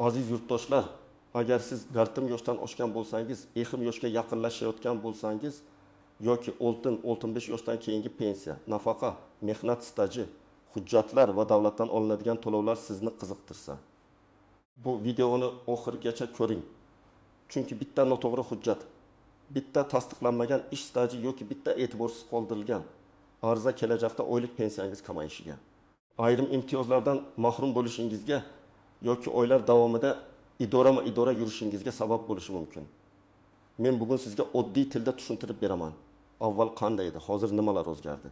Aziz yurtdoshlar, agar siz 40 yoshdan oshgan bo'lsangiz, 50 yoshga yaqinlashayotgan bo'lsangiz yoki oltin-oltin besh yoshdan keyingi pensiya, nafaqa, mehnat staji, hujjatlar va davlatdan olinadigan to'lovlar sizni qiziqtirsa, bu videoni oxirigacha ko'ring. Chunki bitta noto'g'ri hujjat, bitta tasdiqlanmagan ish staji yoki bitta e'tiborsiz qoldirilgan ariza kelajakda oylik pensiyangiz kamayishiga, ayrim imtiyozlardan mahrum bo'lishingizga yoki oylar davomida idorama-idora yurishingizga sabab bo'lishi mumkin. Men bugun sizga oddiy tilda tushuntirib beraman. Avval qanday edi, hozir nimalar o'zgardi?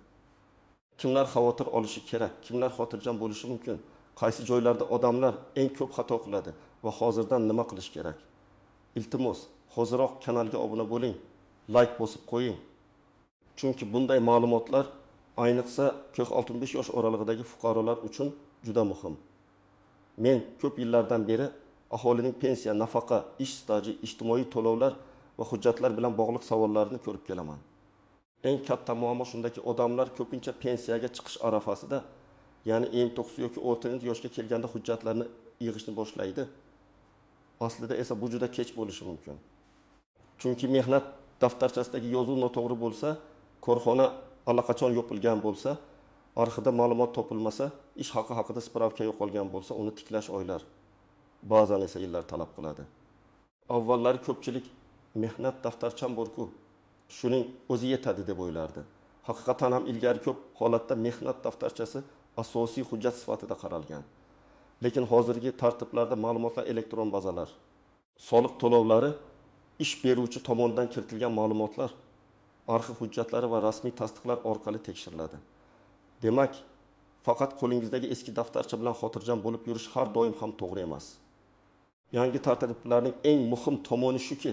Kimlar xavotir olishi kerak, kimlar xotirjam bo'lishi mumkin, qaysi joylarda odamlar eng ko'p xato qiladi va hozirdan nima qilish kerak? Iltimos, hoziroq kanalga obuna bo'ling, like bosib qo'ying. Chunki bunday ma'lumotlar ayniqsa 40-65 yosh oralig'idagi fuqarolar uchun juda muhim. Men ko'p yillardan beri aholining pensiya, nafaqa, ish staji, ijtimoiy to'lovlar va hujjatlar bilan bog'liq savollarini ko'rib kelaman. Eng katta muammo shundaki, odamlar ko'pincha pensiyaga chiqish arafasida, ya'ni 59 yoki 60 yoshga kelganda hujjatlarni yig'ishni boshlaydi. Aslida esa bu juda kech bo'lishi mumkin. Chunki mehnat daftarchasidagi yozuv noto'g'ri bo'lsa, korxona allaqachon yopilgan bo'lsa, arxivda ma'lumot topilmasa, ish haqi haqida spravka yo'qolgan bo'lsa, uni tiklash oylar, ba'zan esa yillar talab qiladi. Avvallari ko'pchilik mehnat daftarcham bor-ku, shuning o'zi yetadi deb o'ylardi. Haqiqatan ham ilgari ko'p holatda mehnat daftarchasi asosiy hujjat sifatida qaralgan. Lekin hozirgi tartiblarda ma'lumotlar elektron bazalar, soliq to'lovlari, ish beruvchi tomonidan kiritilgan ma'lumotlar, arxiv hujjatlari va rasmiy tasdiqlar orqali tekshiriladi. Demak, faqat qo'lingizdagi eski daftarcha bilan xotirjam bo'lib yurish har doim ham to'g'ri emas. Yangi tartiblarning eng muhim tomoni shuki,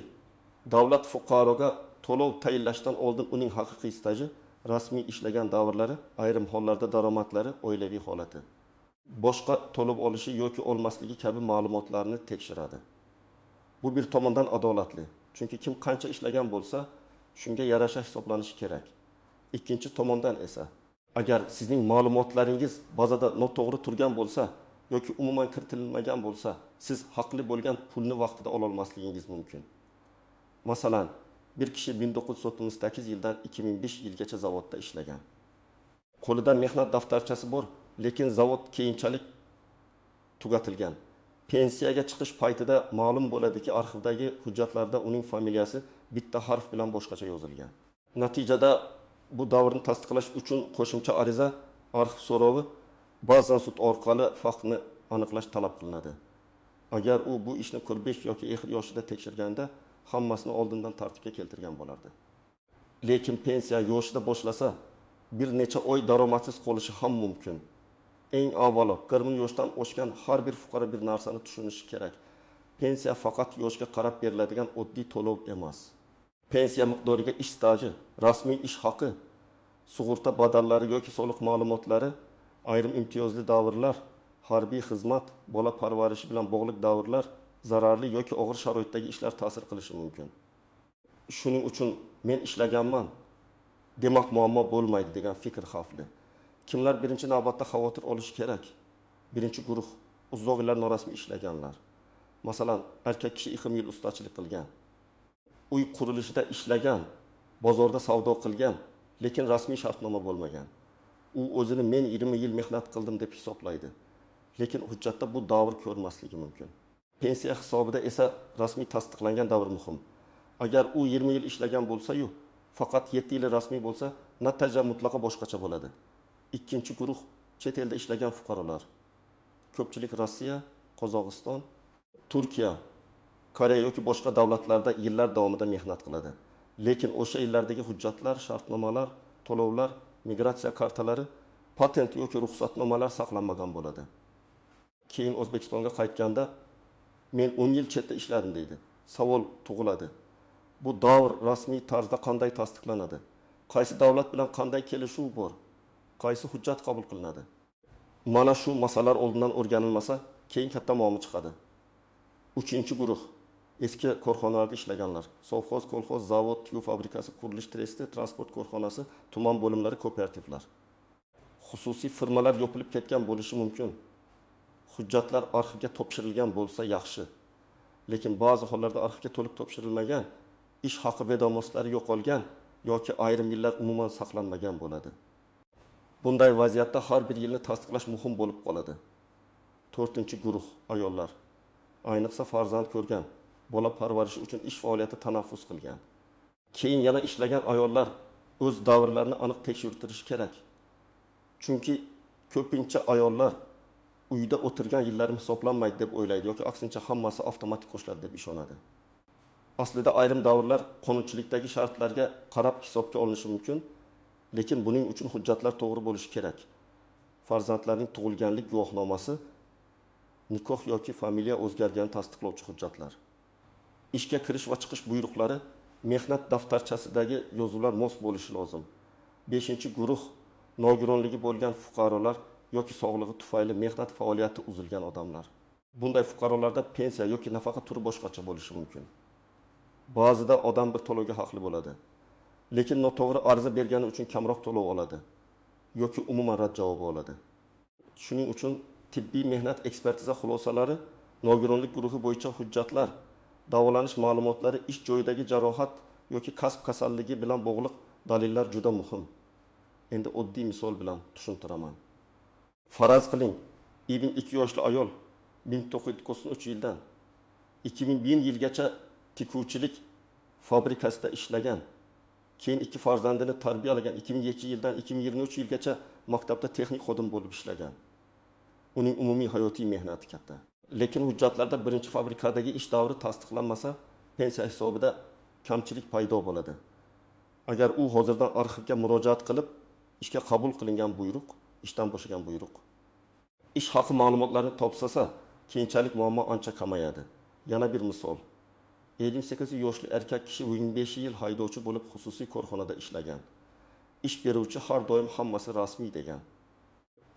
davlat fuqaroga to'lov tayinlashdan oldin uning haqiqiy staji, rasmiy ishlagan davrlari, ayrim hollarda daromadlari, oilaviy holati, boshqa to'lov olishi yoki olmasligi kabi ma'lumotlarni tekshiradi. Bu bir tomondan adolatli, chunki kim qancha ishlagan bo'lsa, shunga yarasha hisoblanishi kerak. Ikkinchi tomondan esa, agar sizning ma'lumotlaringiz bazada noto'g'ri turgan bo'lsa yoki umuman kiritilmagan bo'lsa, siz haqli bo'lgan pulni vaqtida ola olmasligingiz mumkin. Masalan, bir kishi 1998 yildan 2005 yilgacha zavodda ishlagan. Qo'lida mehnat daftarchasi bor, lekin zavod keyinchalik tugatilgan. Pensiyaga chiqish paytida ma'lum bo'ladiki, arxivdagi hujjatlarda uning familiyasi bitta harf bilan boshqacha yozilgan. Natijada bu davrni tasdiqlash uchun qo'shimcha ariza, arxiv so'rovi, ba'zan sud orqali faktni aniqlash talab qilinadi. Agar u bu ishni 45 yoki 50 yoshida tekshirganda, hammasini oldindan tartibga keltirgan bo'lardi. Lekin pensiya yoshida boshlasa, bir necha oy daromadsiz qolishi ham mumkin. Eng avvalo 40 yoshdan oshgan har bir fuqaro bir narsani tushunishi kerak. Pensiya faqat yoshga qarab beriladigan oddiy to'lov emas. Pensiya miqdoriga ish staji, rasmiy ish haqi, sug'urta badallari yoki soliq ma'lumotlari, ayrim imtiyozli davrlar, harbiy xizmat, bola parvarishi bilan bog'liq davrlar, zararli yoki og'ir sharoitdagi ishlar ta'sir qilishi mumkin. Shuning uchun men ishlaganman, demak muammo bo'lmaydi degan fikr xavfli. Kimlar birinchi navbatda xavotir olishi kerak? Birinchi guruh uzoq yillar norasmiy ishlaganlar. Masalan, erkak kishi 20 yil ustachilik qilgan, uy qurilishida ishlagan, bozorda savdo qilgan, lekin rasmiy shartnoma bo'lmagan. U o'zini men 20 yil mehnat qildim deb hisoblaydi. Lekin hujjatda bu davr ko'rmasligi mumkin. Pensiya hisobida esa rasmiy tasdiqlangan davr muhim. Agar u 20 yil ishlagan bo'lsa-yu, faqat 7 yili rasmiy bo'lsa, natija mutlaqo boshqacha bo'ladi. Ikkinchi guruh chet elda ishlagan fuqarolar. Ko'pchilik Rossiya, Qozog'iston, Turkiya, Koreya yoki boshqa davlatlarda yillar davomida mehnat qiladi. Lekin o'sha yillardagi hujjatlar, shartnomalar, to'lovlar, migratsiya kartalari, patent yoki ruxsatnomalar saqlanmagan bo'ladi. Keyin O'zbekistonga qaytganda men 10 yil chetda ishladim deydi. Savol tug'iladi. Bu davr rasmiy tarzda qanday tasdiqlanadi? Qaysi davlat bilan qanday kelishuv bor? Qaysi hujjat qabul qilinadi? Mana shu masalalar oldindan o'rganilmasa, keyin katta muammo chiqadi. Uchinchi guruh eski korxonalarda ishlaganlar. Sovxoz, kolxoz, zavod, tikuv fabrikasi, qurilish tresti, transport korxonasi, tuman bo'limlari, kooperativlar. Xususiy firmalar yopilib ketgan bo'lishi mumkin. Hujjatlar arxivga topshirilgan bo'lsa yaxshi. Lekin ba'zi hollarda arxivga to'liq topshirilmagan, ish haqi vedomostlari yo'qolgan yoki ayrim yillar umuman saqlanmagan bo'ladi. Bunday vaziyatda har bir yilni tasdiqlash muhim bo'lib qoladi. To'rtinchi guruh ayollar. Ayniqsa farzand ko'rgan, bola parvarishi uchun ish faoliyati tanaffus qilgan. Keyin yana ishlagan ayollar o'z davrlarini aniq tekshirtirishi kerak. Chunki ko'pincha ayollar uyda o'tirgan yillarim hisoblanmaydi deb o'ylaydi yoki aksincha hammasi avtomatik qo'shiladi deb ishonadi. Aslida ayrim davrlar qonunchilikdagi shartlarga qarab hisobga olinishi mumkin, lekin buning uchun hujjatlar to'g'ri bo'lishi kerak. Farzandlarning tug'ilganlik guvohnomasi, nikoh yoki familiya o'zgarganini tasdiqlovchi hujjatlar. Ishga kirish va chiqish buyruqlari mehnat daftarchasidagi yozuvlar mos bo'lishi lozim. 5-guruh nogironligi bo'lgan fuqarolar yoki sog'lig'i tufayli mehnat faoliyati uzilgan odamlar. Bunday fuqarolarda pensiya yoki nafaqa turi boshqacha bo'lishi mumkin. Ba'zida odam bir to'lovga haqli bo'ladi, lekin noto'g'ri ariza bergani uchun kamroq to'lov oladi yoki umuman rad javobi oladi. Shuning uchun tibbiy mehnat ekspertiza xulosalari, nogironlik guruhi bo'yicha hujjatlar, davolanish ma'lumotlari, ish joyidagi jarohat yoki kasb kasalligi bilan bog'liq dalillar juda muhim. Endi oddiy misol bilan tushuntiraman. Faraz qiling, 52 yoshli ayol 1993 yildan 2001 yilgacha tikuvchilik fabrikasida ishlagan, keyin 2 farzandini tarbiyalagan, 2007 yildan 2023 yilgacha maktabda texnik xodim bo'lib ishlagan. Uning umumiy hayotiy mehnati katta. Lekin hujjatlarda birinchi fabrikadagi ish davri tasdiqlanmasa, pensiya hisobida kamchilik paydo bo'ladi. Agar u hozirdan arxivga murojaat qilib, ishga qabul qilingan buyruq, ishdan bo'shagan buyruq, ish haqi ma'lumotlarini topsasa, keyinchalik muammo ancha kamayadi. Yana bir misol. 58 yoshli erkak kishi 25 yil haydovchi bo'lib xususiy korxonada ishlagan. Ish beruvchi har doim hammasi rasmiy degan.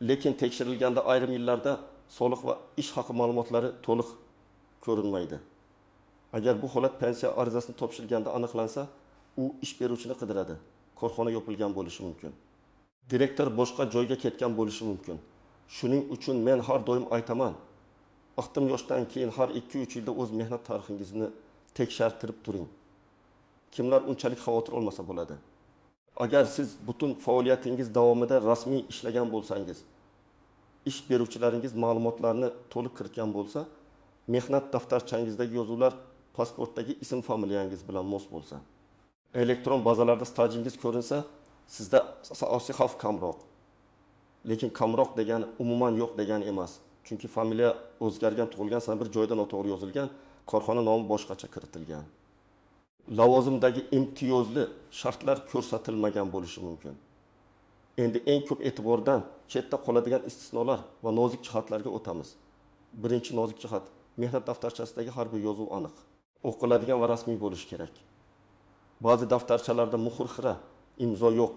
Lekin tekshirilganda ayrim yillarda soliq va ish haqi ma'lumotlari to'liq ko'rinmaydi. Agar bu holat pensiya arizasini topshirganda aniqlansa, u ish beruvchini qidiradi. Korxona yopilgan bo'lishi mumkin. Direktor boshqa joyga ketgan bo'lishi mumkin. Shuning uchun men har doim aytaman, 60 yoshdan keyin har 2-3 yilda o'z mehnat tarixingizni tekshirtirib turing. Kimlar unchalik xavotir olmasa bo'ladi. Agar siz butun faoliyatingiz davomida rasmiy ishlagan bo'lsangiz, ish beruvchilaringiz ma'lumotlarni to'liq kiritgan bo'lsa, mehnat daftarchangizdagi yozuvlar pasportdagi ism familiyangiz bilan mos bo'lsa, elektron bazalarda stajingiz ko'rinsa, sizda asosiy xavf kamroq. Lekin kamroq degani umuman yo'q degani emas. Chunki familiya o'zgargan, tug'ilgan sana bir joyda noto'g'ri yozilgan, korxona nomi boshqacha kiritilgan. Lavozimdagi imtiyozli shartlar ko'rsatilmagan bo'lishi mumkin. Endi eng ko'p e'tibordan chetda qoladigan istisnolar va nozik jihatlarga o'tamiz. Birinchi nozik jihat, mehnat daftarchasidagi har bir yozuv aniq, o'qiladigan va rasmiy bo'lishi kerak. Ba'zi daftarchalarda muhr xira, imzo yo'q,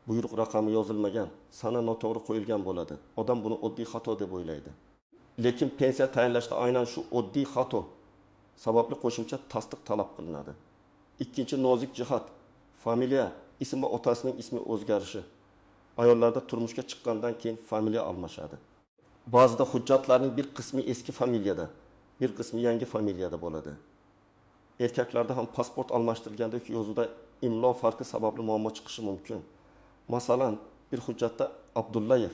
buyruq raqami yozilmagan, sana noto'g'ri qo'yilgan bo'ladi. Odam buni oddiy xato deb o'ylaydi. Lekin pensiya tayinlashda aynan shu oddiy xato sababli qo'shimcha tasdiq talab qilinadi. Ikkinchi nozik jihat, familiya, ism va otasining ismi o'zgarishi. Ayollarda turmushga chiqqandan keyin familiya almashadi. Ba'zida hujjatlarning bir qismi eski familiyada, bir qismi yangi familiyada bo'ladi. Erkaklarda ham pasport almashtirilganda yoki yozuvda imlo farqi sababli muammo chiqishi mumkin. Masalan, bir hujjatda Abdullayev,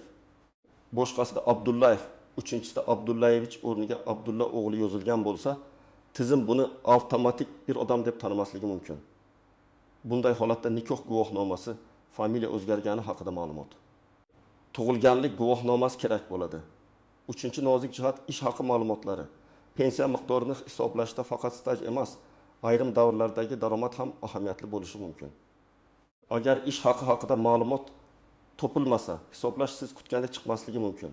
boshqasida Abdullayev, uchinchisida Abdullayevich o'rniga Abdulla o'g'li yozilgan bo'lsa, tizim buni avtomatik bir odam deb tanimasligi mumkin. Bunday holatda nikoh guvohnomasi, familiya o'zgargani haqida ma'lumot, tug'ilganlik guvohnomasi kerak bo'ladi. Uchinchi nozik jihat, ish haqi ma'lumotlari. Pensiya miqdorini hisoblashda faqat staj emas, ayrim davrlardagi daromad ham ahamiyatli bo'lishi mumkin. Agar ish haqi haqida ma'lumot topilmasa, hisoblash siz kutgandek chiqmasligi mumkin.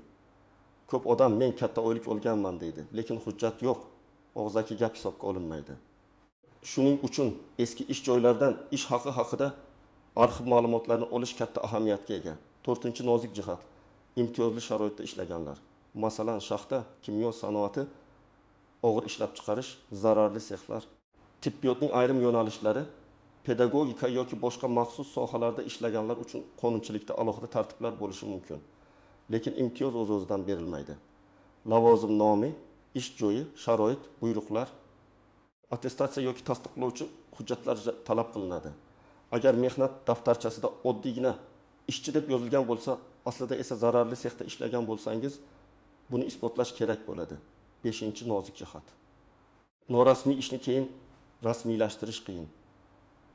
Ko'p odam men katta oylik olganman deydi, lekin hujjat yo'q, og'zaki gap hisobga olinmaydi. Shuning uchun eski ish joylaridan ish haqi haqida arxiv ma'lumotlarini olish katta ahamiyatga ega. To'rtinchi nozik jihat, imtiyozli sharoitda ishlaganlar. Masalan, shaxta, kimyo sanoati, og'ir ishlab chiqarish, zararli sexlar, tibbiyotning ayrim yo'nalishlari, pedagogika yoki boshqa maxsus sohalarda ishlaganlar uchun qonunchilikda alohida tartiblar bo'lishi mumkin. Lekin imtiyoz o'z-o'zidan berilmaydi. Lavozim nomi, ish joyi, sharoit, buyruqlar, attestatsiya yoki tasdiqlovchi hujjatlar talab qilinadi. Agar mehnat daftarchasida oddiygina ishchi deb yozilgan bo'lsa, aslida esa zararli sexda ishlagan bo'lsangiz, buni isbotlash kerak bo'ladi. Beshinchi nozik jihat. Norasmiy ishni keyin rasmiylashtirish qiyin.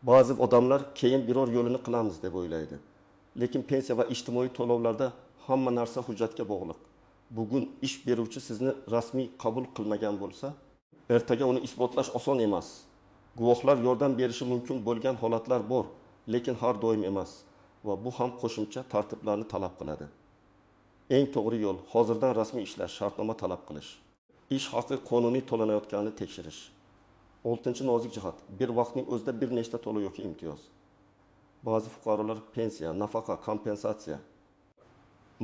Ba'zi odamlar keyin biror yo'lini qilamiz deb o'ylaydi. Lekin pensiya va ijtimoiy to'lovlarda hamma narsa hujjatga bog'liq. Bugun ish beruvchi sizni rasmiy qabul qilmagan bo'lsa, ertaga uni isbotlash oson emas. Guvohlar yordam berishi mumkin bo'lgan holatlar bor, lekin har doim emas va bu ham qo'shimcha tartiblarni talab qiladi. Eng to'g'ri yo'l hozirdan rasmiy ishlash, shartnoma talab qilish. Ish haqi qonuniy to'lanayotganini tekshirish. Oltinchi nozik jihat. Bir vaqtning o'zida bir nechta to'lov yoki imtiyoz. Ba'zi fuqarolar pensiya, nafaqa, kompensatsiya,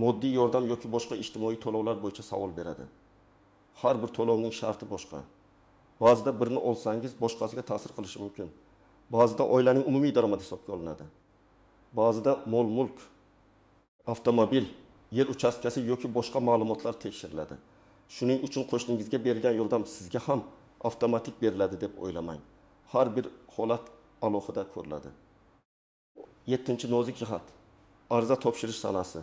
moddiy yordam yoki boshqa ijtimoiy to'lovlar bo'yicha savol beradi. Har bir to'lovning sharti boshqa. Ba'zida birini olsangiz boshqasiga ta'sir qilishi mumkin. Ba'zida oilaning umumiy daromadi hisobga olinadi. Ba'zida mol-mulk, avtomobil, yer uchastkasi yoki boshqa ma'lumotlar tekshiriladi. Shuning uchun qo'shningizga berilgan yordam sizga ham avtomatik beriladi deb o'ylamang. Har bir holat alohida ko'riladi. Yettinchi nozik jihat. Ariza topshirish sanasi.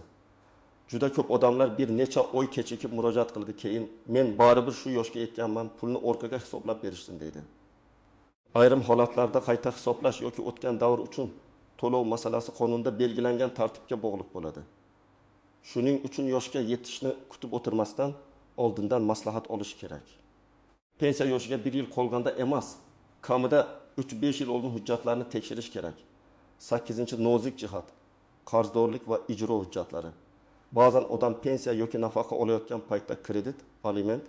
Juda ko'p odamlar bir necha oy kechikib murojaat qildi, keyin men baribir shu yoshga yetganman, pulni orqaga hisoblab berishsin deydi. Ayrim holatlarda qayta hisoblash yoki o'tgan davr uchun to'lov masalasi qonunda belgilangan tartibga bog'liq bo'ladi. Shuning uchun yoshga yetishni kutib o'tirmasdan oldindan maslahat olish kerak. Pensiya yoshiga 1 yil qolganda emas, kamida 3-5 yil oldin hujjatlarni tekshirish kerak. 8-nozik jihat. Qarzdorlik va ijro hujjatlari. Ba'zan odam pensiya yoki nafaqa olayotgan paytda kredit, aliment,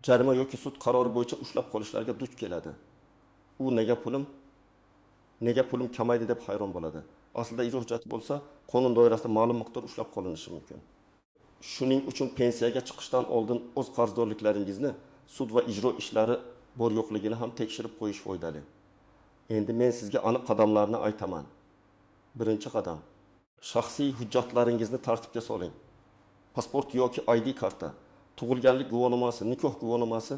jarima yoki sud qarori bo'yicha ushlab qolishlarga duch keladi. U nega pulim kamaydi deb hayron bo'ladi. Aslida ijro hujjati bo'lsa, qonun doirasida ma'lum miqdor ushlab qolinishi mumkin. Shuning uchun pensiyaga chiqishdan oldin o'z qarzdorliklaringizni, sud va ijro ishlari bor yo'qligini ham tekshirib qo'yish foydali. Endi men sizga aniq qadamlarni aytaman. Birinchi qadam. Shaxsiy hujjatlaringizni tartibga soling. Pasport yoki ID karta, tug'ilganlik guvohnomasi, nikoh guvohnomasi,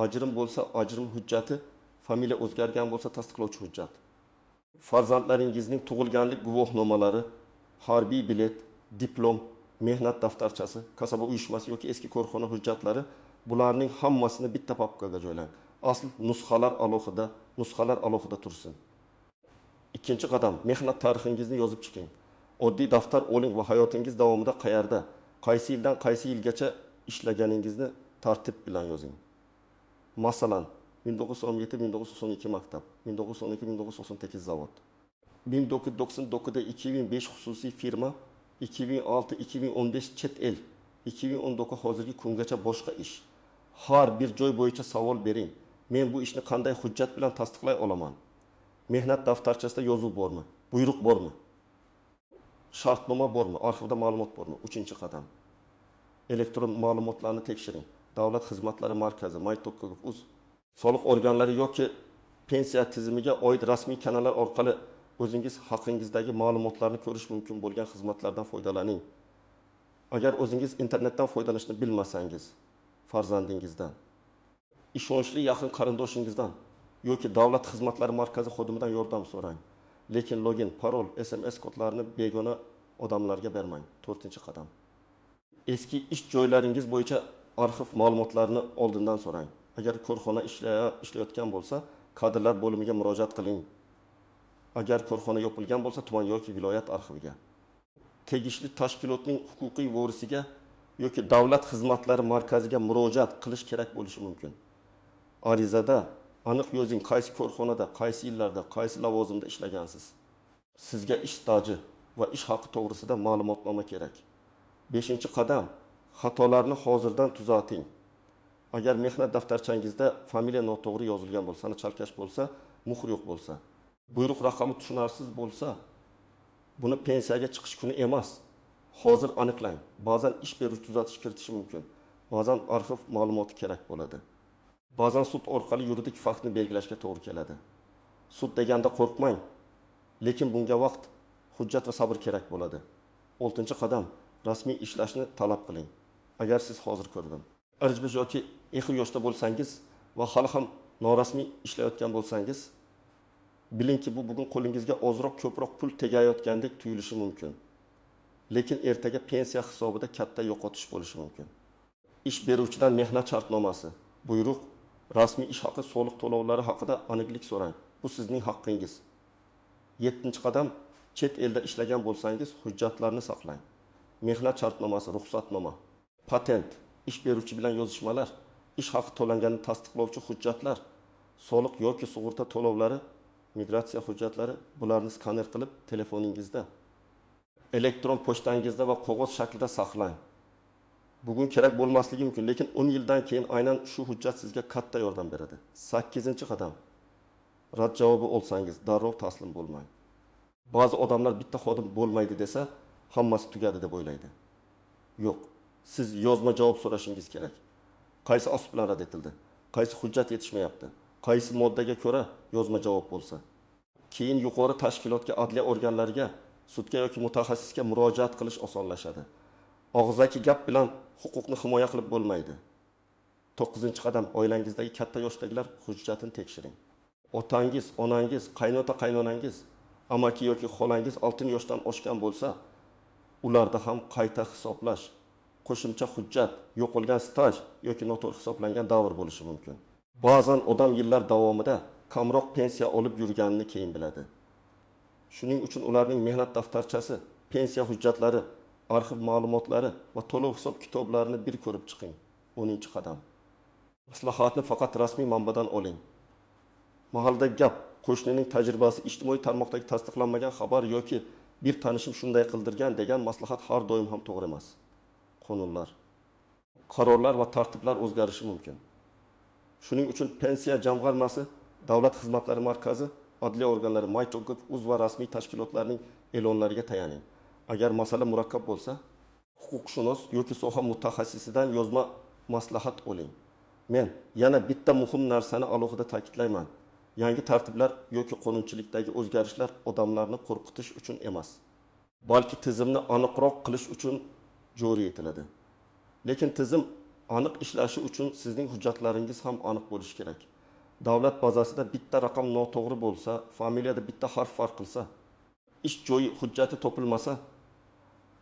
ajrim bo'lsa ajrim hujjati, familiya o'zgargan bo'lsa tasdiqlovchi hujjat. Farzandlaringizning tug'ilganlik guvohnomalari, harbiy bilet, diplom, mehnat daftarchasi, kasaba uyushmasi yoki eski korxona hujjatlari, bularning hammasini bitta papkaga joylang. Asl nusxalar alohida, tursin. Ikkinchi qadam, mehnat tarixingizni yozib chiqing. Oddiy daftar oling va hayotingiz davomida qayerda, qaysi yildan qaysi yilgacha ishlaganingizni tartib bilan yozing. Masalan, 1917-1992 maktab, 1912-1998 zavod, 1999-2005 xususiy firma, 2006-2015 chet el, 2019 hozirgi kungacha boshqa ish. Har bir joy bo'yicha savol bering. Men bu ishni qanday hujjat bilan tasdiqlay olaman? Mehnat daftarchasida yozuv bormi? Buyruq bormi? Shartnoma bormi? Arxivda ma'lumot bormi? Uchinchi qadam. Elektron ma'lumotlarni tekshiring. Davlat xizmatlari markazi, my.gov.uz, soliq organlari yoki pensiya tizimiga oid rasmiy kanallar orqali o'zingiz haqingizdagi ma'lumotlarni ko'rish mumkin bo'lgan xizmatlardan foydalaning. Agar o'zingiz internetdan foydalanishni bilmasangiz, farzandingizdan, ishonchli yaqin qarindoshingizdan yoki davlat xizmatlari markazi xodimidan yordam so'rang. Lekin login, parol, SMS kodlarini begona odamlarga bermang. To'rtinchi qadam. Eski ish joylaringiz bo'yicha arxiv ma'lumotlarini oldindan so'rang. Agar korxona ishlayotgan bo'lsa, kadrlar bo'limiga murojaat qiling. Agar korxona yopilgan bo'lsa, tuman yoki viloyat arxiviga. Tegishli tashkilotning huquqiy vorisiga yoki davlat xizmatlari markaziga murojaat qilish kerak bo'lishi mumkin. Arizada aniq yozing, qaysi korxonada, qaysi yillarda, qaysi lavozimda ishlagansiz. Sizga ish staji va ish haqi to'g'risida ma'lumotnoma kerak. 5-qadam. Xatolarni hozirdan tuzating. Agar mehnat daftarchangizda familiya noto'g'ri yozilgan bo'lsa, sana chalkash bo'lsa, muhr yo'q bo'lsa, buyruq raqami tushunarsiz bo'lsa, buni pensiyaga chiqish kuni emas, hozir aniqlang. Ba'zan ish beruvchi tuzatish kiritishi mumkin. Ba'zan arxiv ma'lumoti kerak bo'ladi. Ba'zan sud orqali yuridik faktni belgilashga to'g'ri keladi. Sud deganda qo'rqmang, lekin bunga vaqt, hujjat va sabr kerak bo'ladi. 6-qadam. Rasmiy ishlashni talab qiling. Agar siz hozir ko'rdim. 45 yoki EHIV yoshda bo'lsangiz va hali ham norasmiy ishlayotgan bo'lsangiz, bilingki, bu bugun qo'lingizga ozroq ko'proq pul tegayotgandek tuyulishi mumkin. Lekin ertaga pensiya hisobida katta yo'qotish bo'lishi mumkin. Ish beruvchidan mehnat shartnomasi, buyruq, rasmiy ish haqi, soliq to'lovlari haqida aniqlik so'rang. Bu sizning haqqingiz. 7-qadam, chet elda ishlagan bo'lsangiz, hujjatlarni saqlang. Mehnat shartnomasi, ruxsatnoma, patent, ish beruvchi bilan yozishmalar, ish haqi to'langanini tasdiqlovchi hujjatlar, soliq yoki sug'urta to'lovlari, migratsiya hujjatlari, bularni skaner qilib telefoningizda, elektron pochtangizda va qog'oz shaklida saqlang. Bugun kerak bo'lmasligi mumkin, lekin 10 yildan keyin aynan shu hujjat sizga katta yordam beradi. 8-qadam. Rad javobi olsangiz darrov taslim bo'lmang. Ba'zi odamlar bitta xodim bo'lmaydi desa, hammasi tugadi deb o'ylaydi. Yo'q, siz yozma javob so'rashingiz kerak. Qaysi asos bilan rad etildi? Qaysi hujjat yetishmayapti? Qaysi moddaga ko'ra yozma javob bo'lsa? Keyin yuqori tashkilotga, adliya organlariga, sudga yoki mutaxassisga murojaat qilish osonlashadi. Og'zaki gap bilan huquqni himoya qilib bo'lmaydi. 9-qadam, oilangizdagi katta yoshdagilar hujjatini tekshiring. Otangiz, onangiz, qaynota, qaynonangiz, amaki yoki xolangiz 6 yoshdan oshgan bo'lsa, ularda ham qayta hisoblash, qo'shimcha hujjat, yo'qolgan staj yoki noto'g'ri hisoblangan davr bo'lishi mumkin. Ba'zan odam yillar davomida kamroq pensiya olib yurganini keyin biladi. Shuning uchun ularning mehnat daftarchasi, pensiya hujjatlari, arxiv ma'lumotlari va to'lov hisob kitoblarini bir ko'rib chiqing. 10-qadam. Maslahatni faqat rasmiy manbadan oling. Mahallada gap, qo'shnining tajribasi, ijtimoiy tarmoqdagi tasdiqlanmagan xabar yoki bir tanishim shunday qildirgan degan maslahat har doim ham to'g'ri emas. Qonunlar, qarorlar va tartiblar o'zgarishi mumkin. Shuning uchun pensiya jamg'armasi, davlat xizmatlari markazi, adliya organlari, My.gov.uz va rasmiy tashkilotlarning e'lonlariga tayaning. Agar masala murakkab bo'lsa, huquqshunos yoki soha mutaxassisidan yozma maslahat oling. Men yana bitta muhim narsani alohida ta'kidlayman. Yangi tartiblar yoki qonunchilikdagi o'zgarishlar odamlarni qo'rqitish uchun emas, balki tizimni aniqroq qilish uchun joriy etiladi. Lekin tizim aniq ishlashi uchun sizning hujjatlaringiz ham aniq bo'lishi kerak. Davlat bazasida bitta raqam noto'g'ri bo'lsa, familiyada bitta harf farq qilsa, ish joyi hujjati topilmasa,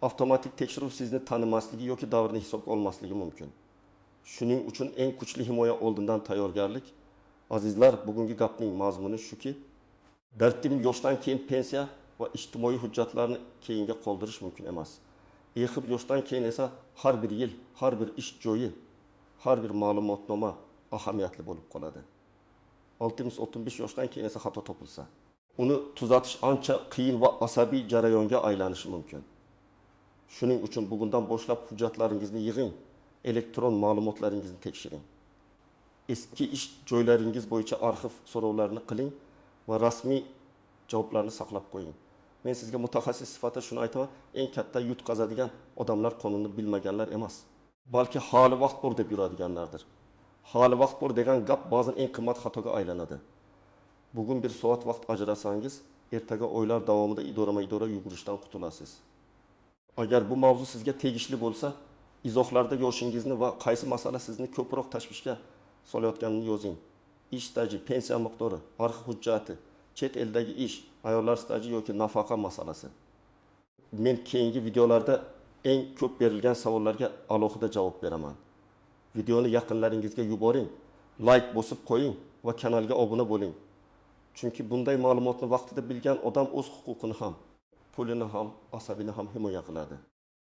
avtomatik tekshiruv sizni tanimasligi yoki davrni hisobga olmasligi mumkin. Shuning uchun eng kuchli himoya oldindan tayyorgarlik. Azizlar, bugungi gapning mazmuni shuki, dartim yoshdan keyin pensiya va ijtimoiy hujjatlarni keyinga qoldirish mumkin emas. EHIV yoshdan keyin esa har bir yil, har bir ish joyi, har bir ma'lumotnoma ahamiyatli bo'lib qoladi. 60-65 yoshdan keyin esa xato topilsa, uni tuzatish ancha qiyin va asabiy jarayonga aylanishi mumkin. Shuning uchun bugundan boshlab hujjatlaringizni yig'ing, elektron ma'lumotlaringizni tekshiring. Eski ish joylaringiz bo'yicha arxiv so'rovlarini qiling va rasmiy javoblarni saqlab qo'ying. Men sizga mutaxassis sifatida shuni aytaman, eng katta yutqazadigan odamlar qonunni bilmaganlar emas, balki hali vaqt bor deb yuradiganlardir. Hali vaqt bor degan gap ba'zan eng qimmat xatoga aylanadi. Bugun bir soat vaqt ajrasangiz, ertaga oylar davomida idorama-idora yugurishdan qutulasiz. Agar bu mavzu sizga tegishli bo'lsa, izohlarda yoshingizni va qaysi masala sizni ko'proq tashvishga solayotganini yozing. Ish staji, pensiya miqdori, arxiv hujjati, chet eldagi ish, ayollar staji yoki nafaqa masalasi. Men keyingi videolarda eng ko'p berilgan savollarga alohida javob beraman. Videoni yaqinlaringizga yuboring, like bosib qo'ying va kanalga obuna bo'ling. Chunki bunday ma'lumotni vaqtida bilgan odam o'z huquqini ham, pulini ham, asabini ham himoya qiladi.